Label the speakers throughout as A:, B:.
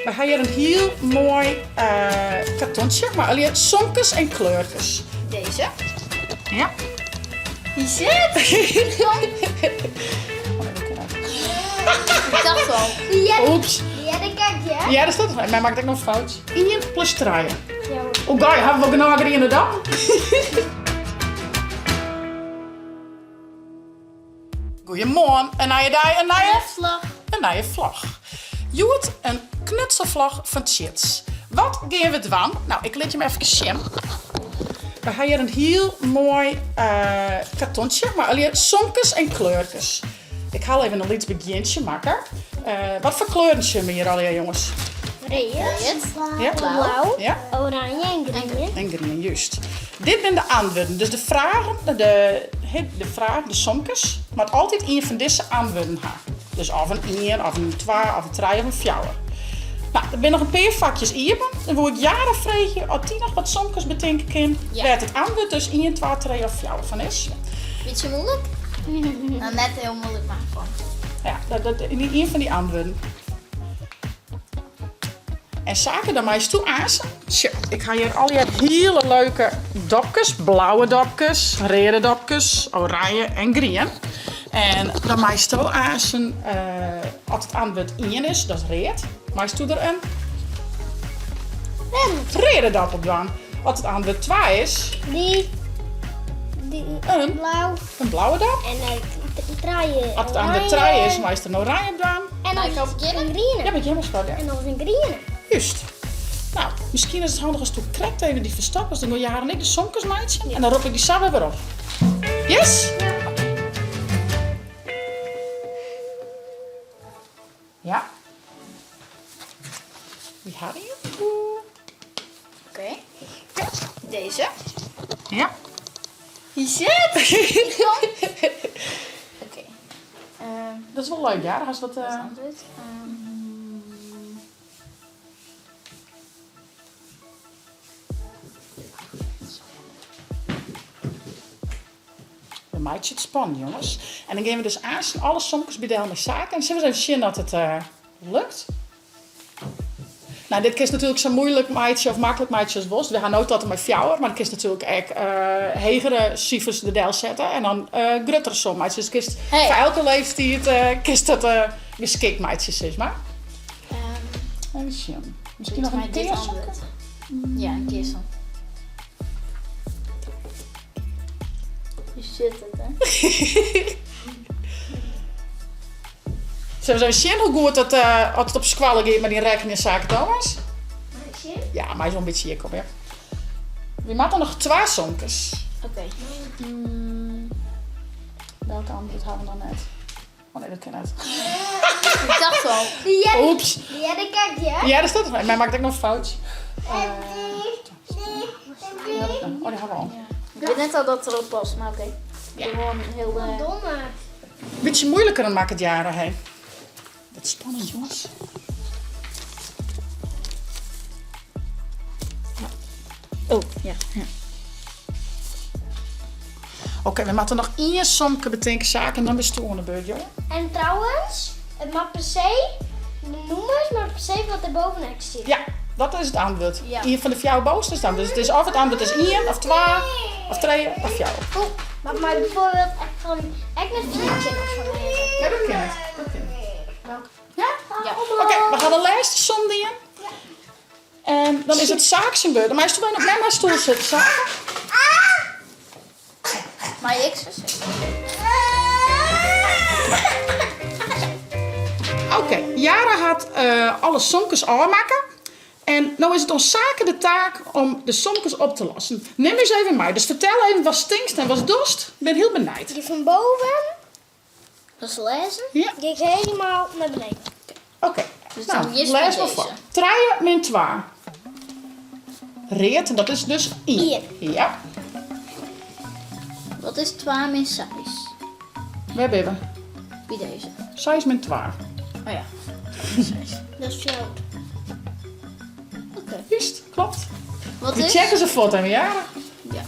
A: We ha hjir in hiel moai kartontsje mei allegear somkes en kleurkes.
B: Deze.
A: Ja.
B: Hier zit. Ik dacht al.
A: Oeps.
C: Ja, dat kan ik, ja.
A: Ja, dat staat er. Mij maakt ek noch fout. Ien plus trije. Oh, guy, hawwe we wol genôch griene dan? Goeiemoarn, in nije dei, in nije
B: vlog.
A: In nije vlog. Hjoed in knutselvlog fan Tsjits. Wat gean we dwaan? No, ik lit jim efkes sjen. We ha hjir in hiel moai kartontsje mei allegear somkes en kleurkes. Ik ha al even in lyts begjintsje makke. Wat foar kleuren sjogge we hjir allegear, jonges?
C: Read,
A: Ja.
C: blau,
A: Ja.
C: oranje en grien.
A: En grien, juist. Dit binne de antwurden. Dus de fragen, de, de fragen, de somkes, moat altyd ien fan dizze antwurden ha. Dus of in ien, of in twa, of in trije of in fjouwer. No, der binne noch in pear fakjes iepen. Dan woe ik Jara freegje oft dy noch wat somkes betinke kin
B: Ja.
A: wêr't it antwurd dus ien, twa, trije of fjouwer fan is.
B: Bytsje moeilik? No, net hiel moeilik, mar fan.
A: Ja, dat, dat, ien fan dy antwurden. En Sake, dan meist aansen. Sjoch, ik ha hjir allegear hiele leuke dopkes. Blauwe dopkes, reade dopkes, oranje en grien. En dan meisto aansen, uh, as it antwurd ien is, dat is read, meisto der in reade dop op dwaan. As it antwurd twa is,
C: Dy, dy,
A: in,
C: blau
A: in blauwe dop.
C: en trije
A: As it antwurd trije is, meist der in oranje op dwaan.
C: En
B: Mei ik al begjinne?
C: in griene.
A: Ja, begjin mar skat, ja.
C: En nog in griene.
A: Juist. No, miskien is it handich asto krekt even dy ferstoppest. Dan gean Jara en ik de somkes meitsjen en dan rop ik dy sa wer wer op. Yes? Ja. Wy ha ien.
B: Oké. Deze.
A: Ja.
B: Hier zit. Oké.
A: Dat is wol leuk, ja. Hast wat.
B: Dat is antwurd.
A: We meitsje it spannend, jonges. En dan gean we dus aansten alle somkes by del mei Sake. En sille we ris even sjen oft it lukt. No, dit kinst natuerlik sa moeilik meitsje of maklik meitsje as wolst. We ha no tot en mei fjouwer, mar kinst natuerlik ek hegere sifers der del sette en dan gruttere som meitsje. Dus kinst
B: Hey.
A: foar elke leeftiid kinst dat geskikt meitsje, sis mar. Even sjen. Miskien noch in
B: Dit
A: kear somke?
B: antwurd. Ja, in kear som. Je zit it, hè?
A: Sille we ris even sjen hoe goed dat, uh, as it op skoalle giet mei dyn rekkenjen, Sake Thomas? Ja, mei so'n bytsje hjir kom, ja. Wy moatte noch twa somkes.
B: Oké.
A: Welke antwurd ha we noch net? Oh nee, dat kin net.
B: Ik dacht al.
A: Oeps.
C: Ja, dat kan ik, ja.
A: Ja, dat staat er. Mij maakt ek noch fout. Oh, die ha we al.
B: Ik wit net al dat erop past, mar oké.
A: Ja.
B: Gewoan hiel de...
C: Domme.
A: Bytsje moeiliker dan makket Jara, hè. Dat is spannend, jongens.
B: Oh, ja. ja.
A: Oké, we moatte noch ien somke betinke, Sake, en dan bisto oan de beurt, jonge.
C: En trouwens, it moat per se, de nûmers moat per se wat der bovenop stiet.
A: Ja, dat is it antwurd.
B: Ja.
A: Ien fan de fjouwer bovenste is it antwurd. Dus it is of it antwurd is ien, of twa, of trije, of fjouwer.
C: Oeh, mar mei bijvoorbeeld ek fan ek net fjirtjin of sa wêze.
A: Ja, dat kin net. Dat kin net. Ja?
B: Ja.
A: Oké, we ha de lêste som dien. En dan is it Sake syn beurt. Dan meist by my stoel sitte, Sake.
B: Mei ik sa sitte?
A: Oké, Jara hat alle somkes ôfmakke. En no is it oan Sake de taak om de somkes op te lossen. Nim ús even mei. Dus fertel even watst tinkst en watst dochst. Ik bin hiel benijd.
C: Dy fan boven, dat is lêzen,
A: Ja.
C: gean ik helemaal nei beneden.
A: Oké,
B: Dus
A: nou,
B: dan earst
A: lês
B: met
A: mar foar.
B: deze.
A: Trije min twa. Read, en dat is dus ien.
C: Ien.
A: Ja.
B: Wat is twa min seis?
A: Wêr binne we?
B: By dizze.
A: Seis min twa.
B: Oh ja. Seis.
C: Dat is fjouwer.
B: Oké.
A: Juist, klopt.
B: Wat
A: We
B: is?
A: checken se fuort even, ja.
B: Ja.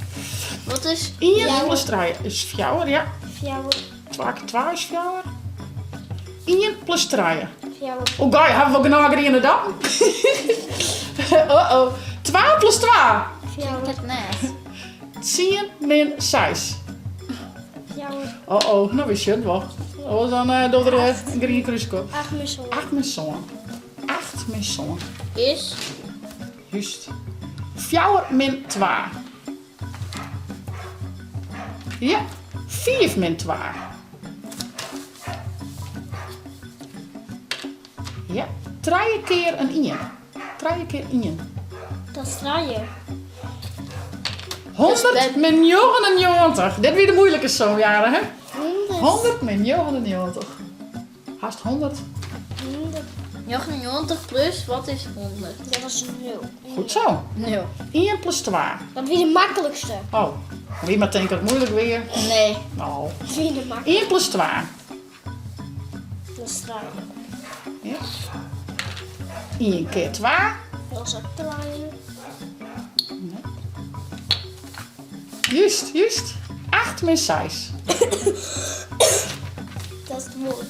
B: Wat is?
A: Ien plus trije is fjouwer, ja.
C: Fjouwer.
A: Twa kear twa is fjouwer. Ien plus trije.
C: Fjouwer.
A: Oh gai, hawwe we wol genôch griene doppen? Oh oh. Twa plus twa.
C: Fjouwer.
B: Het net.
A: Tsien min seis.
C: Fjouwer.
A: Oh oh, no wy sjogge it wol. Oars dan eh, docht er eh, in grien krúske op.
C: Acht min sân.
A: Acht min sân. Acht min sân.
B: Is.
A: Júst. Fjouwer min twa. Ja, fiif min twa. Ja, trije kear in ien. Trije kear ien.
C: Dat is trije.
A: 100 min 99. Dit wie de moeilike som, Jara, hè?
C: 100.
A: 100 min 99. Hast 100.
B: 99 plus, wat is 100?
C: Dat is 0.
A: Goed zo.
B: 0.
A: 1 plus 2.
C: Dat wie de maklikste.
A: Oh, wie mar tinke dat it moeilik wie.
B: Nee.
A: No.
C: Dat wie de maklikste.
A: 1 plus 2.
C: Dat is 3.
A: Ja. 1 kear 2.
C: Dat is ek 3.
A: Júst, júst. 8 min 6.
C: Dat is wol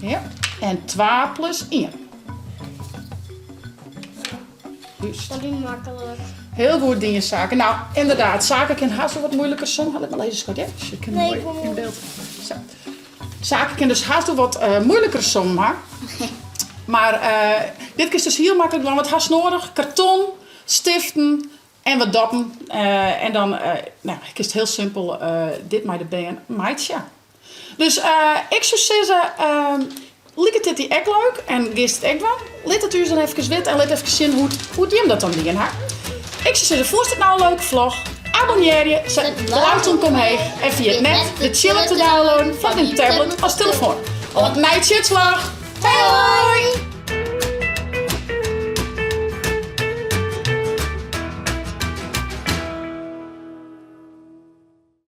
C: 2.
A: Ja. En 2 plus 1. Júst.
C: Dat wie maklik.
A: Hiel goed dien, Sake. Nou, ynderdaad, Sake kin hast wol wat moeiliker som. Lit mar lizzen, skat, ja? Ik kin
C: Nee,
A: moai
C: ik wol
A: yn byld. Sa. Sake kin dus hast wol wat eh, moeiliker som ha. Mar eh, dit kinst dus hiel maklik dwaan. Wat hast noadich? Karton, stiften en wat doppen. Eh, en dan eh, nou, kinst hiel simpel eh, dit mei de bern meitsje. Dus eh, ik soe sizze, eh, liket dit dy ek leuk en giest it ek dwaan? Lit it ús dan efkes witte en lit efkes sjen hoe't, hoe't jim dat dan dien ha. Ik soe sizze, fûnst dit no in leuke vlog? Abonnearje, set de blauwe omheech en ferjit net de ChillApp te downloaden foar dyn tablet of telefoan. Oant de nije Tsjitsvlog. Hoi!